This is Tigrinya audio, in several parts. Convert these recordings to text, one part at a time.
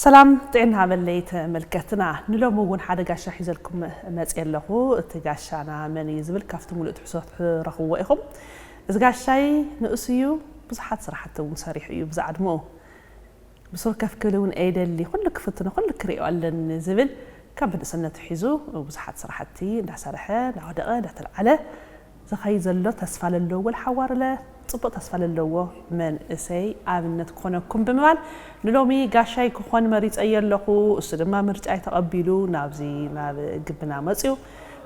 ሰላም ጥዕና በለይ ተመልከትና፣ ንሎሚ እውን ሓደ ጋሻ ሒዘልኩም መፅየ ኣለኹ። እቲ ጋሻና መን እዩ ዝብል ካብቲ ሙሉእ ትሕዝቶ ትረኽብዎ ኢኹም። እዚ ጋሻይ ንእሱ እዩ። ብዙሓት ስራሕቲ እውን ሰሪሑ እዩ ብዛዕድምኡ። ብሱር ከፍ ክብል እውን እይደሊ፣ ኩሉ ክፍትኖ፣ ኩሉ ክሪኦ ኣለኒ ዝብል ካብ ብንእስነቱ ሒዙ ብዙሓት ስራሕቲ እንዳሰርሐ፣ እንዳወደቐ፣ እንዳተልዓለ ዝኸይድ ዘሎ ተስፋ ለለዎ ለሓዋርለ ጽቡቕ ተስፋ ለለዎ መንእሰይ ኣብነት ክኾነኩም ብምባል ንሎሚ ጋሻይ ክኾን መሪጸዮ ኣለኹ። እሱ ድማ ምርጫይ ተቐቢሉ ናብዚ ናብ ግብና መጽዩ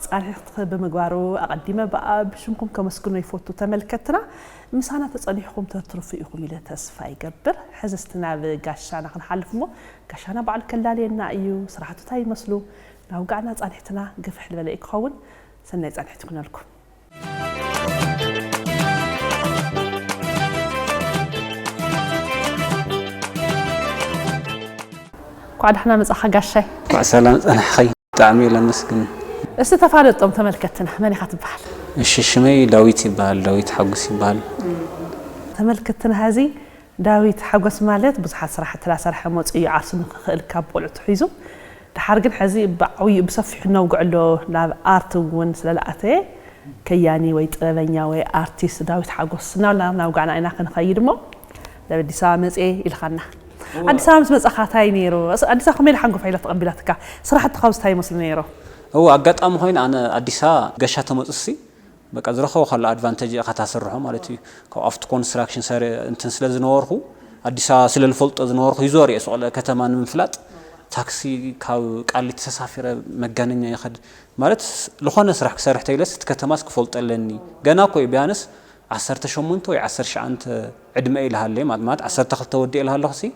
ጻንሒት ብምግባሩ ኣቐዲመ ብኣ ብሽምኩም ከመስግኖ ይፈቱ። ተመልከትና ምሳና ተጸኒሕኩም ተትርፉ ኢኹም ኢለ ተስፋ ይገብር። ሕዚ እስቲ ናብ ጋሻና ክንሓልፍ እሞ ጋሻና ባዕሉ ከላልየና እዩ። ስራሕቱ እንታይ ይመስሉ? ናብ ጋዕና ጻንሒትና ግፍሕ ዝበለ እዩ ክኸውን። ሰናይ ጻንሒት ይኩነልኩም። እንኳዕ ደሕና መጻኻ ጋሻይ። እንኳዕ ሰላም ጸናሕኸይ። ብጣዕሚ እየ ለመስግን። እስቲ ተፋለጦም ተመልከትና፣ መን ኢኻ ትበሃል? እሺ፣ ሽመይ ዳዊት ይበሃል፣ ዳዊት ሓጎስ ይበሃል። ተመልከትና፣ ሀዚ ዳዊት ሓጎስ ማለት ብዙሓት ስራሕቲ ላሰርሐ መፅኡ እዩ፣ ዓርሱ ንክኽእል ካብ ቆልዑ ትሒዙ። ድሓር ግን ሐዚ ብዓብዩ ብሰፊሑ ነውግዕ ኣሎ ናብ ኣርት እውን ስለለኣተየ ከያኒ ወይ ጥበበኛ ወይ ኣርቲስት ዳዊት ሓጎስ እናበልና ናውጋዕና ኢና ክንኸይድ እሞ ናብ ኣዲስ ኣበባ መፅየ ኢልኻና። ኣዲስ ኣበባ ምስ መፃኻ እንታይ ነይሩ? ኣዲስ ኣበባ ከመይ ኢላ ሓንጎፋ ኢላ ተቐቢላትካ? ስራሕቲ ካብዚ እንታይ ይመስሉ ነይሩ? እዎ ኣጋጣሚ ኮይኑ ኣነ ኣዲስ ኣበባ ገሻ ተመፅሲ በቃ ዝረኸቦ ካለ ኣድቫንቴጅ ኢኻ ታስርሖ ማለት እዩ። ካብ ኣብቲ ኮንስትራክሽን ሰሪ እንትን ስለ ዝነበርኩ ኣዲስ ኣበባ ስለ ዝፈልጦ ዝነበርኩ ይዞር እየ ሱቕ ከተማ ንምፍላጥ ታክሲ ካብ ቃሊቲ ተሳፊረ መጋነኛ ይኸድ ማለት ዝኾነ ስራሕ ክሰርሕ ተይለስ እቲ ከተማስ ክፈልጦ ኣለኒ። ገና እኮ እዩ ቢያንስ ዓሰርተ ሸሞንተ ወይ ዓሰርተ ትሽዓተ ዕድመ ኢልሃለይ ማለት ማለት ዓሰርተ ክልተ ወዲ ኢልሃለኹ ሲ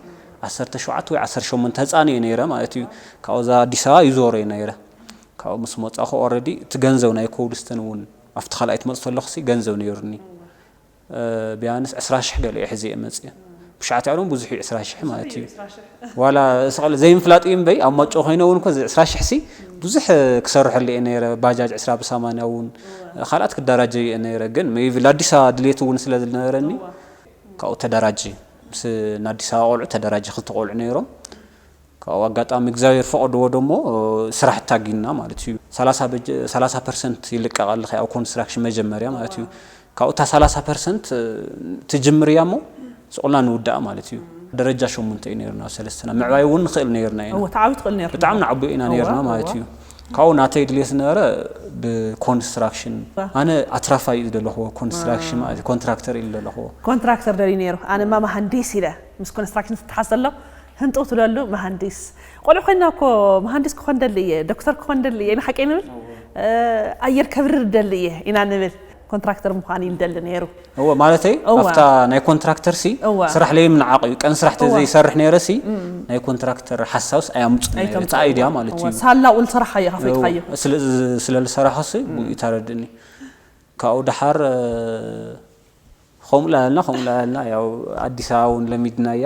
ዓሰርተ ሸውዓተ ወይ ዓሰርተ ሸሞንተ ህፃን እየ ነይረ ማለት እዩ። ካብዛ ኣዲስ ኣበባ ይዞር እየ ነይረ። ካብኡ ምስ መጻኹ ኦረዲ እቲ ገንዘብ ናይ ኮብልስተን እውን ኣብቲ ካልኣይ ትመጽእ ተለኹ ሲ ገንዘብ ነይሩኒ። ቢያንስ ዕስራ ሽሕ ገለ እየ ሕዚ እየ መፅእ። ብሻዕቲ ያሎም ብዙሕ እዩ ዕስራ ሽሕ ማለት እዩ። ዋላ ስቕል ዘይምፍላጥ እዩ እምበይ ኣብ ማጮ ኮይነ እውን እኮ ዕስራ ሽሕ ሲ ብዙሕ ክሰርሐሉ እየ ነይረ። ባጃጅ ዕስራ ብሰማንያ እውን ካልኣት ክደራጀ እየ ነይረ። ግን ሜቢ ላዲሳ ድሌት እውን ስለ ዝነበረኒ ካብኡ ተደራጀ ምስ ናዲሳ ቆልዑ ተደራጀ ክልተ ቆልዑ ነይሮም። ካብኡ ኣጋጣሚ እግዚኣብሔር ፈቐድዎ ደሞ ስራሕ ታጊና ማለት እዩ። ሰላሳ ፐርሰንት ይልቀቕ ኣለኸ ኣብ ኮንስትራክሽን መጀመርያ ማለት እዩ። ካብኡ እታ ሰላሳ ፐርሰንት ትጅምር እያ እሞ ስቑልና ንውዳእ ማለት እዩ። ደረጃ ሸሙንተ እዩ ነይርና ሰለስተና ምዕባይ እውን ንኽእል ነይርና ኢና። እወ ተዓቢ ትኽእል ነይርና። ብጣዕሚ ንዓቢ ኢና እወ፣ ነይርና ማለት እወ። እዩ። ካብኡ ናተይ ድልየት ዝነበረ ብኮንስትራክሽን ኣነ ኣትራፋይ እዩ ዘለኽዎ ኮንስትራክሽን ማለት ኮንትራክተር እዩ ዘለኽዎ። ኮንትራክተር ደልዩ ነይሩ ኣነማ መሃንዲስ ኢለ ምስ ኮንስትራክሽን ዝተሓሰሎ ህንጡ ትለሉ መሃንዲስ ቆልዑ ኮይና እኮ መሃንዲስ ክኾን ደሊ እየ ዶክተር ክኾን ደሊ እየ ንሓቂ ንብል ኣየር ከብርር ደሊ እየ ኢና ንብል። ኮንትራክተር ምዃን እዩ ደሊ ነይሩ። እወ ማለተይ እወ። ኣብታ ናይ ኮንትራክተር ሲ እወ። ስራሕ ለይም ንዓቕ እዩ ቀን ስራሕ እወ። ተዘይሰርሕ ነይረ ሲ ናይ ኮንትራክተር ሓሳብስ ኣያምፁ ነይረ ኣይተምፅእዎ። እቲ ኣይድያ ማለት እወ። እዩ። ሳላ እውን ሰራሓ እየ ከፈትካዮ። እወ። ስለ- ስለ ዝሰራሖ ሲ ብኡ ተረድእኒ። ካብኡ ደሓር ከምኡ ላልና ከምኡ ላልና ያው ኣዲስ ኣበባ እውን ለሚድናያ።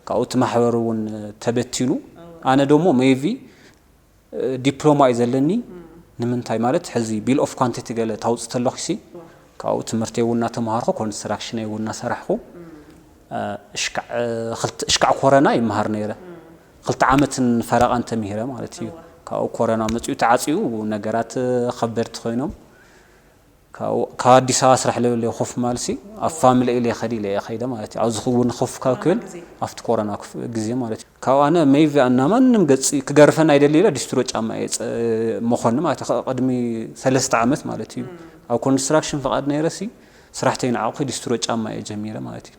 ካብኡ እቲ ማሕበር እውን ተበቲኑ። ኣነ ደሞ ሜይቪ ዲፕሎማ እዩ ዘለኒ። ንምንታይ ማለት ሕዚ ቢል ኦፍ ኳንቲቲ ገለ ታውፅ ተለኹ ሲ ካብኡ ትምህርቲ እውን እናተምሃርኩ ኮንስትራክሽን እውን እናሰራሕኩ እሽካዕ ኮረና ይመሃር ነይረ። ክልተ ዓመትን ፈረቓን ተምሂረ ማለት እዩ። ካብኡ ኮረና መፅኡ ተዓፅዩ ነገራት ከበድቲ ኮይኖም ካብ ኣዲስ ኣበባ ስራሕ ለብለ ኮፍ ማልሲ ኣብ ፋሚሊ ኢለ ከዲ ኢለ ከይደ ማለት እዩ። ኣብዚ ክውን ኮፍ ካብ ክብል ኣብቲ ኮረና ግዜ ማለት እዩ። ካብ ኣነ ሜይቪ ኣና ማንም ገፂ ክገርፈና ኣይደሊ ኢለ ዲስትሮ ጫማ እየ መኾኒ ማለት እዩ። ቅድሚ ሰለስተ ዓመት ማለት እዩ። ኣብ ኮንስትራክሽን ፍቓድ ነይረ ሲ ስራሕተይ ንዓቑ ዲስትሮ ጫማ እየ ጀሚረ ማለት እዩ።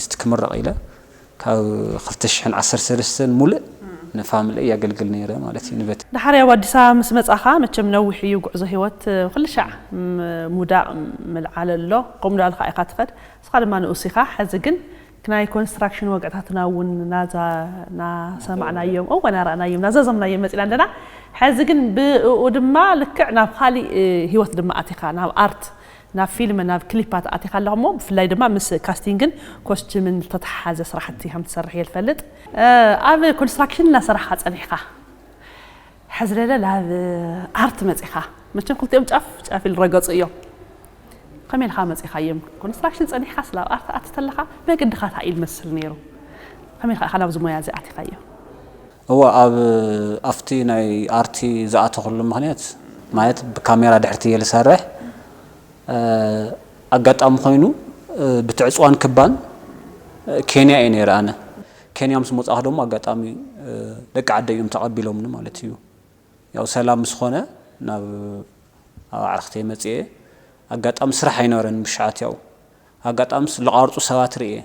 እስቲ ክምረቕ ኢለ ካብ ክልተ ሽሕን ዓሰርተ ሰለስተን ሙሉእ ንፋሚሊ የገልግል ነይረ ማለት እዩ። ንበት ድሓር ኣብ ኣዲስ ኣበባ ምስ መጻኻ መቸም ነዊሕ እዩ ጉዕዞ ህይወት። ኩሉ ሻዕ ም- ሙዳቕ ምልዓል ኣሎ። ከምኡ ዳልካ ኢኻ ትኸድ። ንስኻ ድማ ንኡስ ኢኻ። ሕዚ ግን ናይ ኮንስትራክሽን ወግዕታትና እውን ናዛ ናሰማዕናዮም እወ ናረኣናዮም ናዘዘምናዮም መፂና ኣለና። ሕዚ ግን ብኡ ድማ ልክዕ ናብ ካሊእ ህይወት ድማ ኣቲኻ ናብ ኣርት ናብ ፊልም ናብ ክሊፓት ኣቲኻ ኣለኹ እሞ ብፍላይ ድማ ምስ ካስቲንግን ኮስችምን ዝተተሓሓዘ ስራሕቲ ከም ትሰርሕ እየ ዝፈልጥ። ኣብ ኮንስትራክሽን እናሰራሕኻ ፀኒሕካ ሕዚ ለለ ናብ ኣርት መፂኻ መቸም ክልቲኦም ጫፍ ጫፍ ኢሉ ረገፁ እዮም። ከመይ ኢልካ መፂኻዮም ኮንስትራክሽን ፀኒሕካ ስለ ኣብ ኣርት ኣቲ ተለኻ መገድኻ እንታይ እዩ ዝመስል ነይሩ? ከመይ ኢልካ ኢኻ ናብዚ ሞያ እዚ ኣቲኻዮ? እወ፣ ኣብ ኣብቲ ናይ ኣርቲ ዝኣተኹሉ ምኽንያት ማለት ብካሜራ ድሕርቲ እየ ዝሰርሕ። ኣጋጣሚ ኮይኑ ብትዕፅዋን ክባን ኬንያ እየ ነይረ ኣነ። ኬንያ ምስ መፃእኹ ደሞ ኣጋጣሚ ደቂ ዓደይ እዮም ተቐቢሎምኒ ማለት እዩ። ያው ሰላም ምስ ኾነ ናብ ኣዕርኽተይ መፅየ። ኣጋጣሚ ስራሕ ኣይነበረን ብሸዓት ያው ኣጋጣሚ ዝቐርፁ ሰባት ርእየ።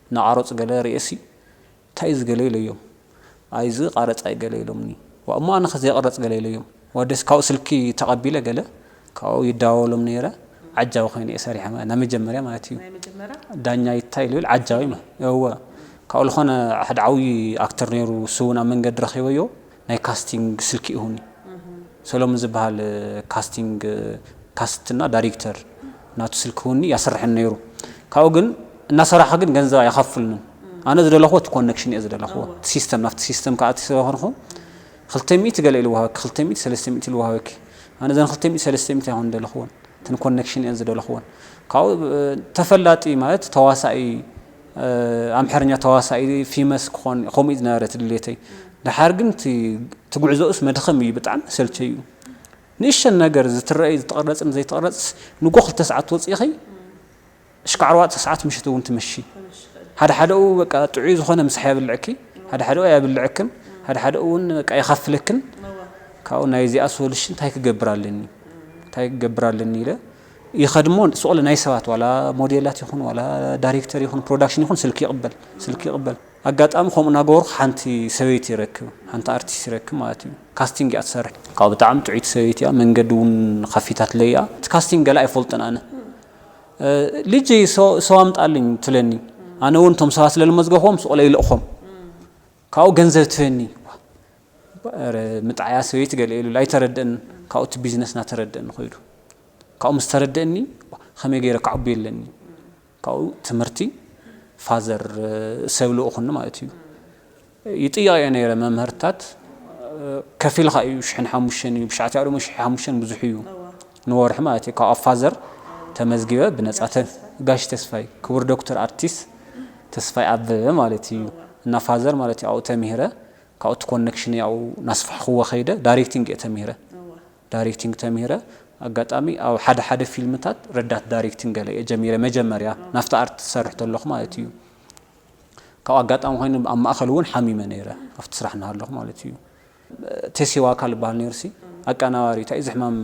እናቐረፁ ገለ ርእየ ሲ እንታይ እዩ ዝገለ ኢለዮም። ኣይዚ ቃረፃ እዩ ገለ ኢሎምኒ። ዋ እሞ ኣነ ከ ዘይቕረፅ ገለ ኢለዮም። ወደስ ካብኡ ስልኪ ተቐቢለ ገለ ካብኡ ይዳወሎም ነይረ። ዓጃዊ ኮይነ እየ ሰሪሐ ማለት ናይ መጀመርያ ማለት እዩ። ዳኛ ይታይ ልብል ዓጃዊ ማለት እወ። ካብኡ ዝኾነ ሓደ ዓብዪ ኣክተር ነይሩ። እሱ እውን ኣብ መንገዲ ረኺበዮ ናይ ካስቲንግ ስልኪ ይሁኒ። ሰሎሞን ዝበሃል ካስቲንግ ካስትና ዳይሬክተር ናቱ ስልኪ ሁኒ ያስርሐን ነይሩ። ካብኡ ግን እናሰራሕኻ ግን ገንዘብ ኣይኸፍልንን። ኣነ ዝደለኽዎ እቲ ኮኔክሽን እየ ዝደለኽዎ። እቲ ሲስተም ናብቲ ሲስተም ከኣቲ ስለ ኮንኹ ክልተ ሚእቲ ገለ ኢሉ ወሃበኪ፣ ክልተ ሚእቲ ሰለስተ ሚእቲ ኢሉ ወሃበኪ። ኣነ እዘን ክልተ ሚእቲ ሰለስተ ሚእቲ ኣይኮን ደለኽዎን። እተን ኮኔክሽን እየን ዝደለኽዎን። ካብኡ ተፈላጢ ማለት ተዋሳኢ ኣምሐርኛ ተዋሳኢ ፊመስ ክኾን ከምኡ እዩ ዝነበረ እቲ ድሌተይ። ደሓር ግን እቲ እቲ ጉዕዞኡስ መድኸም እዩ፣ ብጣዕሚ ሰልቸይ እዩ። ንእሽተን ነገር ዝትረኣይ ዝተቐረፅን ዘይተቐረፅስ ንጎ ክልተ ሰዓት ትወፅኢኺ እሽካዕ ኣርባዕተ ሰዓት ምሽት እውን ትመሺ። ሓደ ሓደኡ በቃ ጥዑይ ዝኾነ ምሳሕ የብልዕኪ፣ ሓደ ሓደኡ ኣየብልዕክን፣ ሓደ ሓደኡ እውን በቃ የኻፍለክን። ካብኡ ናይ እዚኣ ሶሉሽን እንታይ ክገብር ኣለኒ እንታይ ክገብር ኣለኒ ኢለ ይኸድሞ። ስቕለ ናይ ሰባት ዋላ ሞዴላት ይኹን ዋላ ዳይሬክተር ይኹን ፕሮዳክሽን ይኹን ስልኪ ይቕበል ስልኪ ይቕበል። ኣጋጣሚ ከምኡ እናገበርኩ ሓንቲ ሰበይቲ ይረክብ ሓንቲ ኣርቲስት ይረክብ ማለት እዩ። ካስቲንግ እያ ትሰርሕ። ካብ ብጣዕሚ ጥዑይቲ ሰበይቲ እያ። መንገዲ እውን ከፊታትለይ እያ። እቲ ካስቲንግ ገለ ኣይፈልጥን ኣነ። ልጅ ሰው አምጣልኝ ትለኒ። ኣነ እውን እቶም ሰባት ስለልመዝገብኩም ስቕ ኢለ ይልእኾም። ካብኡ ገንዘብ ትበኒ። ምጣያ ሰበይቲ ገለ ኢሉ ኣይተረድእን። ካብኡ እቲ ቢዝነስና ተረድእኒ ኮይዱ። ካብኡ ምስ ተረድእኒ ከመይ ገይረ ከዕቡ የለኒ። ካብኡ ትምህርቲ ፋዘር ሰብ ልኡኹኒ ማለት እዩ። ይጥየቕ እየ ነይረ መምህርታት ከፊልካ እዩ ሽሕን ሓሙሽተን እዩ ብሻዕትያ ድማ ሽሕ ሓሙሽተን ብዙሕ እዩ። ንወርሒ ማለት እዩ ካብ ኣብ ፋዘር ተመዝጊበ ብነፃ ተ- ጋሽ ተስፋይ ክቡር ዶክተር ኣርቲስት ተስፋይ ኣበበ ማለት እዩ። እና ፋዘር ማለት እዩ ኣብኡ ተምሂረ። ካብኡ እቲ ኮኔክሽን ኣብኡ ናስፋሕክዎ ከይደ ዳይሬክቲንግ እየ ተምሂረ። ዳይሬክቲንግ ተምሂረ። ኣጋጣሚ ኣብ ሓደ ሓደ ፊልምታት ረዳት ዳይሬክቲንግ ገለ እየ ጀሚረ። መጀመርያ ናፍቲ ኣርት ትሰርሕ ተለኹ ማለት እዩ። ካብ ኣጋጣሚ ኮይኑ ኣብ ማእኸል እውን ሓሚመ ነይረ ኣብቲ ስራሕ እናሃለኹ ማለት እዩ። ቴሲ ዋካል ይበሃል ነይሩ ሲ ኣቀናባሪ እንታይ እዚ ሕማም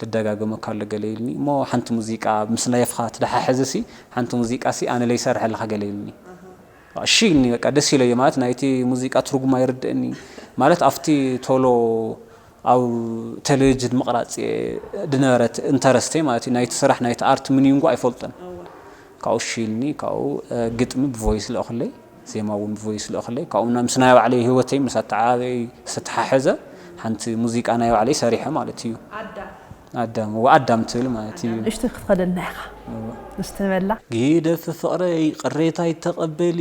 ልደጋገመካ ኣሎ ገለ ኢልኒ እሞ ሓንቲ ሙዚቃ ምስ ላይፍኻ ትደሓሕዘ ሲ ሓንቲ ሙዚቃ ሲ ኣነ ለይሰርሐልካ ገለ ኢልኒ። እሺ ኢልኒ በቃ ደስ ኢለዮ ማለት ናይቲ ሙዚቃ ትርጉም ኣይርድእኒ ማለት ኣብቲ ቶሎ ኣብ ቴሌቪዥን ምቕራፅ ድነበረት ኢንተረስተይ ማለት እዩ። ናይቲ ስራሕ ናይቲ ኣርት ምንዩ እንኳ ኣይፈልጥን። ካብኡ እሺ ኢልኒ ካብኡ ግጥሚ ብቮይስ ልእኽለይ ዜማ እውን ብቮይስ ልእኽለይ ካብኡ ምስ ናይ ባዕለይ ህይወተይ ምስ ኣተዓባበይ ዝተሓሐዘ ሓንቲ ሙዚቃ ናይ ባዕለይ ሰሪሐ ማለት እዩ። ኣዳም ወኣዳም ትብል ማለት እዩ። ንእሽቶ ክትኸደልና ኢኻ ንስትበላ ግደፊ ፍቕረይ ቅሬታ ኣይተቐበሊ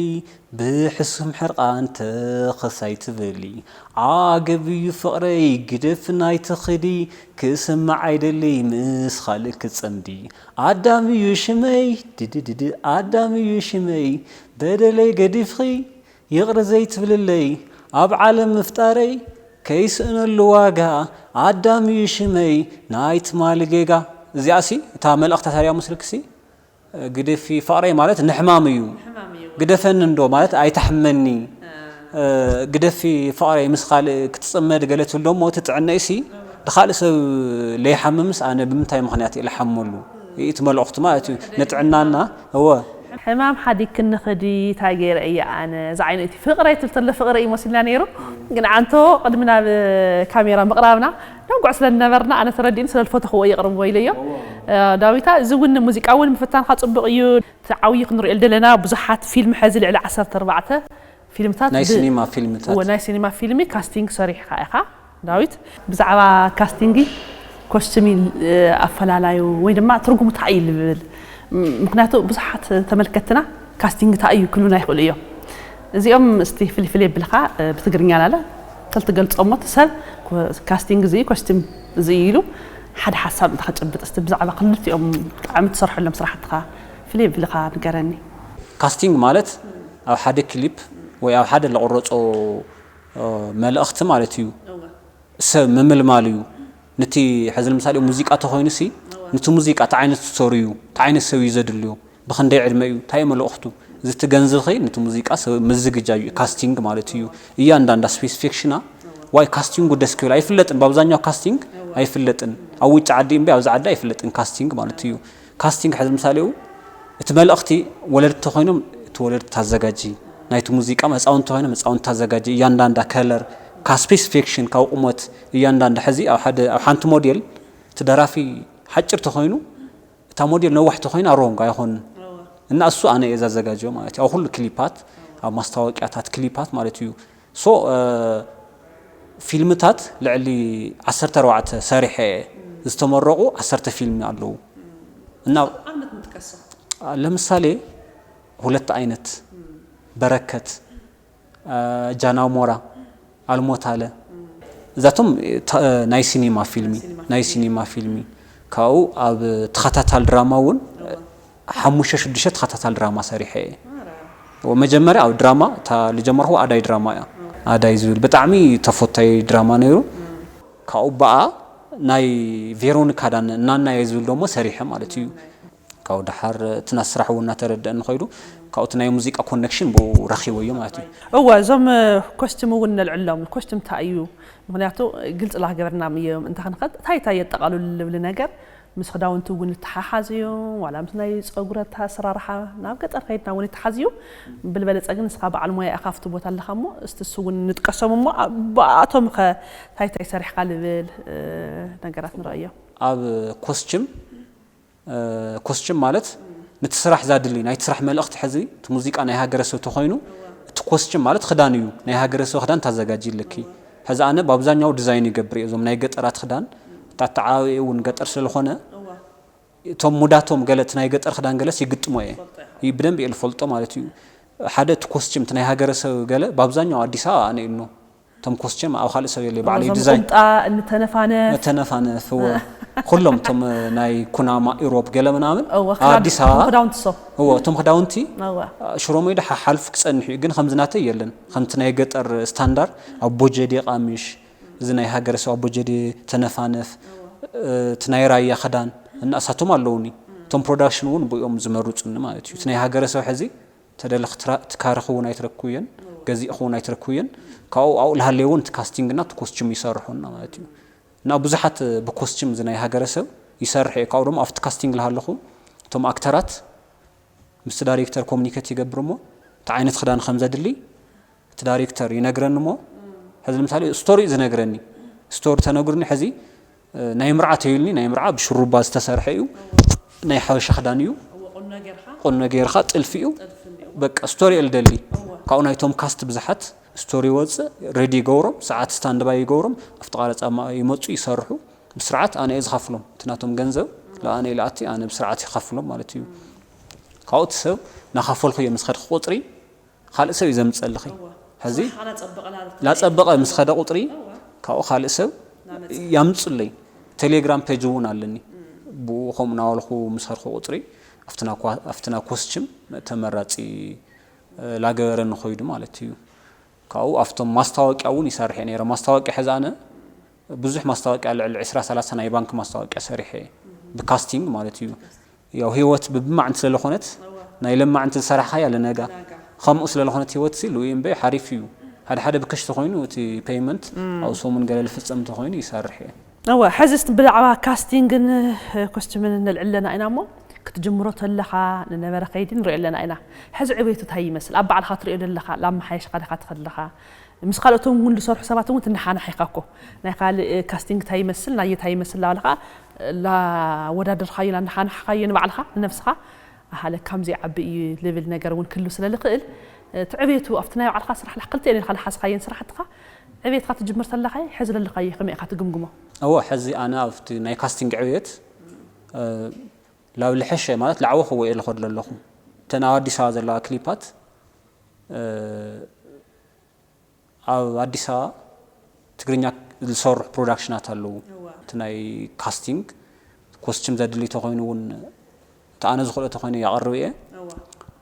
ብሕሱም ሕርቓን ተኸስ ኣይትበሊ ዓገብ እዩ ፍቕረይ ግደፊ ናይቲ ኽዲ ክስማዕ ኣይደሊ ምስ ኻልእ ክትጸምዲ ኣዳም እዩ ሽመይ ድድድድ ኣዳም እዩ ሽመይ በደለይ ገዲፍኺ ይቕረ ዘይትብልለይ ኣብ ዓለም ምፍጣረይ ከይስእነሉ ዋጋ ኣዳም እዩ ሽመይ ናይ ትማሊ ጌጋ። እዚኣሲ እታ መልእኽታ ታዲያ መስልክሲ ግደፊ ፍቕረይ ማለት ንሕማም እዩ። ግደፈኒ እንዶ ማለት ኣይታሕመኒ ግደፊ ፍቕረይ ምስ ካልእ ክትፅመድ ገለ ትብል ደሞ እቲ ጥዕነይሲ ንኻልእ ሰብ ለይሓምምስ ኣነ ብምንታይ ምኽንያት እየ ልሓመሉ? እቲ መልእኽቱ ማለት እዩ ንጥዕናና እወ። ሕማም ሓዲግክኒ ኽዲ እንታይ ገይረ እየ ኣነ ዝዓይነቲ ፍቕረይ ትብል ተሎ ፍቕሪ እዩ መሲልና ነይሩ። ግን ኣንቶ ቅድሚ ናብ ካሜራ ምቕራብና ነጉዕ ስለ ዝነበርና ኣነ ተረዲእኒ ስለ ዝፈተኽዎ የቕርብዎ ኢለዮ። ዳዊታ እዚ እውን ሙዚቃ እውን ምፍታንካ ፅቡቕ እዩ። እቲ ዓብዪ ክንሪኦ ዘለና ብዙሓት ፊልም ሕዚ ልዕሊ ዓሰርተ ኣርባዕተ ፊልምታት ናይ ብ- ሲኒማ ፊልምታት እወ፣ ናይ ሲኒማ ፊልሚ ካስቲንግ ሰሪሕካ ኢኻ ዳዊት። ብዛዕባ ካስቲንግ ኮስቱሚ ኣፈላላዩ ወይ ድማ ትርጉሙ እንታይ እዩ ልብል ምክንያቱ ብዙሓት ተመልከትና ካስቲንግ እንታይ እዩ ክብሉና ይኽእሉ እዮም። እዚኦም እስቲ ፍልፍል የብልኻ ብትግርኛ ላለ ተልትገልፆሞ እቲ ሰብ ካስቲንግ እዚ ኮስቱም እዚ ኢሉ ሓደ ሓሳብ እንተ ክጭብጥ እስቲ ብዛዕባ ክልቲኦም ብጣዕሚ ትሰርሐሎም ስራሕትኻ ፍልይ ብልኻ ንገረኒ። ካስቲንግ ማለት ኣብ ሓደ ክሊፕ ወይ ኣብ ሓደ ለቆረፆ ኦ፣ መልእኽቲ ማለት እዩ። ሰብ ምምልማል እዩ። ነቲ ሕዚ ለምሳሌ ሙዚቃ ተኾይኑ ሲ፣ ነቲ ሙዚቃ እንታይ ዓይነት ሰሩ እዩ፣ እንታይ ዓይነት ሰብ እዩ ዘድልዮ፣ ብኽንደይ ዕድመ እዩ፣ እንታይ እዩ መልእኽቱ፣ እዚ እቲ ገንዘብ ኸይ ነቲ ሙዚቃ ሰብ ምዝግጃ እዩ፣ ካስቲንግ ማለት እዩ። እያንዳንዳ ስፔሲፊክሽና ዋይ ካስቲንጉ ደስ ክብል ኣይፍለጥን። ብኣብዛኛው ካስቲንግ ኣይፍለጥን። ኣብ ውጭ ዓዲ እምበይ ኣብዚ ዓዲ ኣይፍለጥን ካስቲንግ ማለት እዩ። ካስቲንግ ሕዚ ምሳሌኡ እቲ መልእኽቲ ወለድቲ ተኾይኖም እቲ ወለድቲ ታዘጋጂ፣ ናይቲ ሙዚቃ ህፃውንቲ ተኾይኖም ህፃውንቲ ታዘጋጂ፣ እያንዳንዳ ከለር ካብ ስፔሲፊክሽን ካብ ቁመት እያንዳንዳ ሕዚ ኣብ ሓደ ኣብ ሓንቲ ሞዴል እቲ ደራፊ ሓጭር ተኾይኑ እታ ሞዴል ነዋሕ ተኾይና ሮንግ ኣይኾንን። እና እሱ ኣነ እየ ዛዘጋጀዮ ማለት እዩ። ኣብ ኩሉ ክሊፓት ኣብ ማስታወቂያታት ክሊፓት ማለት እዩ። ሶ ፊልምታት ልዕሊ ዓሰርተ ኣርባዕተ ሰሪሐ እየ። ዝተመረቑ ዓሰርተ ፊልም ኣለዉ። እና ኣብነት ንጥቀሶ። ለምሳሌ ሁለት ዓይነት በረከት፣ ጃናሞራ፣ ኣልሞታለ እዛቶም ታ- ናይ ሲኒማ ፊልሚ ናይ ሲኒማ ፊልሚ ካብኡ ኣብ ተኸታታል ድራማ እውን ሓሙሽተ ሽዱሽተ ተኸታታል ድራማ ሰሪሐ እየ። መጀመርያ ኣብ ድራማ እታ ዝጀመርኩ ኣዳይ ድራማ እያ። ኣዳይ ዝብል ብጣዕሚ ተፈታዊ ድራማ ነይሩ። ካብኡ በኣ ናይ ቬሮኒካ ዳን እናናየ ዝብል ደሞ ሰሪሐ ማለት እዩ። ካብኡ ደሓር እቲ ናይ ስራሕ እውን እናተረደአኒ ኸይዱ ካብኡ እቲ ናይ ሙዚቃ ኮነክሽን ብኡ ረኺበዮ ማለት እዩ። እወ እዞም ኮስቲም እውን ነልዕሎም። ኮስቲም እንታይ እዩ? ምክንያቱ ግልፂ ላገበርና እዮም እንተ ክንኸድ እንታይ እንታይ የጠቓልሉ ልብል ነገር ምስ ክዳውንቲ እውን ልተሓሓዝ እዮም ዋላ ምስ ናይ ፀጉሪ ኣሰራርሓ ናብ ገጠር ከይድና እውን ይተሓዝ እዩ። ብልበለፀ ግን ንስኻ በዓል ሞያ ኢኻ ኣብቲ ቦታ ኣለኻ እሞ እስቲ እሱ እውን ንጥቀሶም እሞ ብኣቶም ኸ እንታይ እንታይ ሰሪሕካ ልብል ነገራት ንረእዮ። ኣብ ኮስችም ኮስችም ማለት ነቲ ስራሕ ዛድሊ ናይቲ ስራሕ መልእኽቲ ሕዚ እቲ ሙዚቃ ናይ ሃገረሰብ ተኾይኑ እቲ ኮስችም ማለት ክዳን እዩ። ናይ ሃገረሰብ ክዳን ታዘጋጂ ኣለኪ። ሕዚ ኣነ ብኣብዛኛው ዲዛይን ይገብር እየ እዞም ናይ ገጠራት ክዳን ኣተዓባብየ እውን ገጠር ስለዝኾነ እቶም ሙዳቶም ገለ እቲ ናይ ገጠር ክዳን ገለስ ይግጥሞ እየ ይ ብደንብ እየ ዝፈልጦ ማለት እዩ። ሓደ እቲ ኮስችም እቲ ናይ ሃገረሰብ ገለ ብኣብዛኛው ኣዲስ ኣበባ ኣነ እኖ እቶም ኮስችም ኣብ ካልእ ሰብ የለ ባዕለይ እዞም ዲዛይን ቁምጣ እንተነፋነፍ መተነፋነፍ እወ ኩሎም እቶም ናይ ኩናማ ኢሮብ ገለ ምናምን እወ ኣብ ኣዲስ ኣበባ ክዳውንቲ ሶ እወ እቶም ክዳውንቲ እወ ሽሮ ሜዳ ሓሓልፍ ክፀንሕ እዩ ግን ከምዚ ናተይ የለን ከምቲ ናይ ገጠር ስታንዳር ኣቦጀዴ ቃሚሽ እዚ ናይ ሃገረሰብ ኣቦጀዴ ተነፋነፍ እቲ ናይ ራያ ክዳን እና እሳቶም ኣለውኒ እቶም ፕሮዳክሽን እውን ብኦም ዝመርፁኒ ማለት እዩ እቲ ናይ ሃገረሰብ ሕዚ ተደለ ክትካረኽ እውን ኣይትረክብየን ገዚእኽ እውን ኣይትረክብየን ካብኡ ኣብኡ ልሃለየ እውን እቲ ካስቲንግ እና እቲ ኮስችም ይሰርሑና ማለት እዩ እና ብዙሓት ብኮስችም እዚ ናይ ሃገረሰብ ይሰርሕ እየ ካብኡ ድማ ኣብቲ ካስቲንግ ልሃለኹ እቶም ኣክተራት ምስቲ ዳይሬክተር ኮሚኒኬት ይገብር እሞ እቲ ዓይነት ክዳን ከም ዘድሊ እቲ ዳይሬክተር ይነግረኒ እሞ ሕዚ ለምሳሌ ስቶሪ ዝነግረኒ ስቶሪ ተነግሩኒ ሕዚ ናይ ምርዓ ተይልኒ ናይ ምርዓ ብሽሩባ ዝተሰርሐ እዩ ናይ ሓበሻ ክዳን እዩ ቁኖ ጌርካ ጥልፊ እዩ በቃ ስቶሪ እየ ልደሊ ካብኡ ናይቶም ካስት ብዙሓት ስቶሪ ይወፅእ ሬዲ ይገብሮም ሰዓት ስታንድ ባይ ይገብሮም ኣብቲ ቀረፃ ይመፁ ይሰርሑ ብስርዓት ኣነ እየ ዝኸፍሎም እቲ ናቶም ገንዘብ ለኣነ ኢለ ኣቲ ኣነ ብስርዓት ይኸፍሎም ማለት እዩ ካብኡ እቲ ሰብ ናኸፈልኩ እየ ምስ ኸድኩ ቁፅሪ ካልእ ሰብ እዩ ዘምፀልኺ ሕዚ ላፀበቐ ምስ ኸደ ቁፅሪ ካብኡ ካልእ ሰብ ያምፅለይ ቴሌግራም ፔጅ እውን ኣለኒ ብኡ ከምኡ ናበልኩ ምስ ኸድኩ ቁፅሪ ኣብትና ኮስችም ተመራፂ ላገበረ ንኸይዱ ማለት እዩ ካብኡ ኣብቶም ማስታወቂያ እውን ይሰርሕ ነረ ማስታወቂያ ሕዚ ኣነ ብዙሕ ማስታወቂያ ልዕሊ ዕስራ ሰላሳ ናይ ባንክ ማስታወቂያ ሰሪሐ ብካስቲንግ ማለት እዩ ያው ህይወት ብብማዕንቲ ስለለኾነት ናይ ለማዕንቲ ዝሰራሕኻያ ለነጋ ከምኡ ስለለኾነት ህይወት ሲ ልኡ እምበይ ሓሪፍ እዩ ሓደ ሓደ ብከሽ ተኾይኑ እቲ ፔይመንት ኣብ ሰሙን ገለ ልፍፀም ተኾይኑ ይሰርሕ እየ እወ ሕዚ እስቲ ብዛዕባ ካስቲንግን ኮስችምን ነልዕል ኣለና ኢና እሞ ክትጅምሮ ተለኻ ንነበረ ከይዲ ንሪኦ ኣለና ኢና ሕዚ ዕቤቱ እንታይ ይመስል ኣብ ባዕልኻ ትሪኦ ዘለኻ ላመሓየሽካ ዲኻ ትኸድ ኣለኻ ምስ ካልኦቶም እውን ዝሰርሑ ሰባት እውን ትነሓናሕ ኢኻ እኮ ናይ ካልእ ካስቲንግ እንታይ ይመስል ናይ እንታይ ይመስል ላበልካ ላወዳደርካዮ ላነሓናሕካዮ ንባዕልኻ ንነብስኻ ኣሃለ ካምዚ ዓቢ እዩ ልብል ነገር እውን ክህሉ ስለ ዝኽእል እቲ ዕቤቱ ኣብቲ ናይ ባዕልኻ ስራሕ ላ ክልቲኤን ኢልካ ዝሓዝካየን ስራሕትኻ ዕቤትካ ትጅምር ተለኻይ ሕዚ ዘለኻዮ ከመይ ኢኻ ትግምግሞ? እወ ሕዚ ኣነ ኣብቲ ናይ ካስቲንግ ዕብየት ላብ ልሐሸ ማለት ላዕወ ክወ እየ ልኸድ ለለኹ እተን ኣብ ኣዲስ ኣበባ ዘለዋ ክሊፓት ኣብ ኣዲስ ኣበባ ትግርኛ ዝሰርሑ ፕሮዳክሽናት ኣለዉ እቲ ናይ ካስቲንግ ኮስችም ዘድሊ ተኮይኑ እውን እቲ ኣነ ዝኽእሎ ተኮይነ ያቐርብ እየ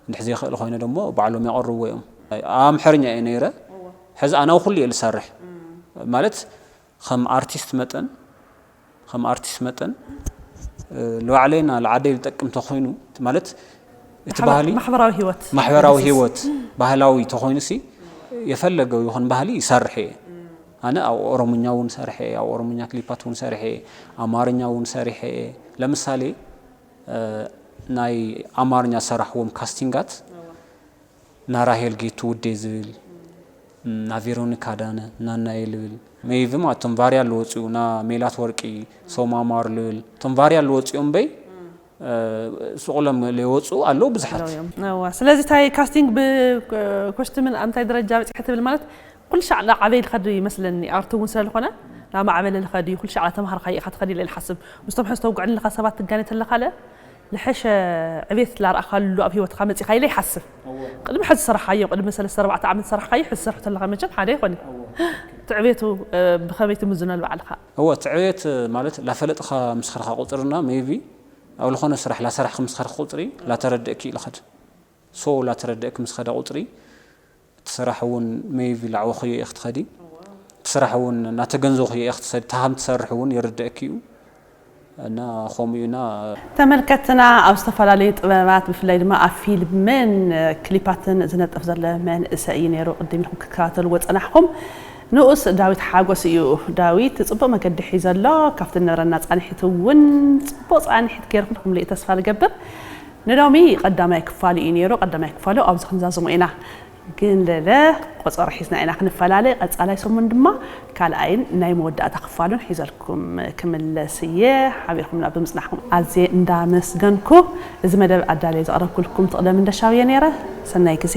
እንድሕ ዘይክእል ኮይነ ደሞ ባዕሎም ያቐርብዎ እዮም ኣምሐርኛ እየ ነይረ ሕዚ ኣናው ኩሉ እየ ዝሰርሕ ማለት ከም ኣርቲስት መጠን ከም ኣርቲስት መጠን ንባዕለይና ንዓደይ ዝጠቅም ተኮይኑ ማለት እቲ ባህሊ ማሕበራዊ ህይወት ማሕበራዊ ህይወት ባህላዊ ተኮይኑ ሲ የፈለገው ይኹን ባህሊ ይሰርሕ እየ ኣነ ኣብ ኦሮምኛ እውን ሰርሐ ኣብ ኦሮምኛ ክሊፓት እውን ሰርሐ ኣማርኛ እውን ሰርሐ ለምሳሌ ናይ ኣማርኛ ሰራሕዎም ካስቲንጋት ናራሄል ጌቱ ውዴ ዝብል ናቬሮኒካ ዳነ ናናየ ልብል ሜይቪ ማለት እቶም ቫርያ ለወፅኡ ና ሜላት ወርቂ ሶማማር ልብል እቶም ቫርያ ለወፅኡ እምበይ ሱቕሎም ለወፅኡ ኣለዉ ብዙሓት ኣለዉ እዮም። እዋ፣ ስለዚ እንታይ ካስቲንግ ብኮስትምን ኣብ እንታይ ደረጃ በፂሐ ትብል ማለት ኩሉ ሻዕ ላዓበይ ልኸድ ይመስለኒ ኣርት እውን ስለዝኾነ ናብ ማዕበለ ልኸድ እዩ ኩሉ ሻዕ ላተምሃርካዮ ኢኻ ትኸድ ኢለ ልሓስብ ምስቶም ሕዚ ተውግዕን ለኻ ሰባት ትጋነ ተለኻለ ልሐሸ ዕቤት ላርኣኻሉ ኣብ ህይወትካ መፂኻ ኢለ ይሓስብ ቅድሚ ሕዚ ዝሰራሕካዮ ቅድሚ ሰለስተ ኣርባዕተ ዓመት ዝሰራሕካዮ ሕዚ ዝሰርሑ ተለኻ መቸም ሓደ ይኾን እዩ ትዕቤቱ ብኸመይ ትምዝኖ ንባዕልኻ እወ ትዕቤት ማለት ላፈለጥኻ ምስ ኸድኻ ቁፅርና ሜይቢ ኣብ ዝኾነ ስራሕ ላሰራሕኺ ምስ ኸድኺ ቁፅሪ ላተረድእኪ እዩ ልኸድ ሶ ላተረድእኪ ምስ ኸደ ቁፅሪ እቲ ስራሕ እውን ሜይቢ ላዕወኽዮ ኢኺ ትኸዲ እቲ ስራሕ እውን ናተገንዘኽዮ ኢኺ ትሰዲ ታሃም ትሰርሕ እውን ይርድእኪ እዩ እና ከምኡ ኢና ተመልከትና ኣብ ዝተፈላለዩ ጥበባት ብፍላይ ድማ ኣብ ፊልምን ክሊፓትን ዝነጥፍ ዘሎ መንእሰይ እዩ ነይሩ ቅድም ኢልኩም ክከታተልዎ ፀናሕኩም ንኡስ ዳዊት ሓጎስ እዩ ዳዊት ፅቡቅ መገዲ ሒዘ ኣሎ ካብቲ ንነበረና ፃንሒት እውን ፅቡቅ ፃንሒት ገይርኩም ከምልእ ተስፋ ዝገብር ንሎሚ ቀዳማይ ክፋሉ እዩ ነይሩ ቀዳማይ ክፋሉ ኣብዚ ክንዛዝሞ ኢና ግን ለለ ቆፀሮ ሒዝና ኢና ክንፈላለ ቀፃላይ ሰሙን ድማ ካልኣይን ናይ መወዳእታ ክፋሉን ሒዘልኩም ክምለስ እየ ሓቢርኩምና ብምፅናሕኩም ኣዝየ እንዳመስገንኩ እዚ መደብ ኣዳልየ ዘቕረብኩልኩም ትቕደም እንደሻው እየ ነይረ ሰናይ ግዜ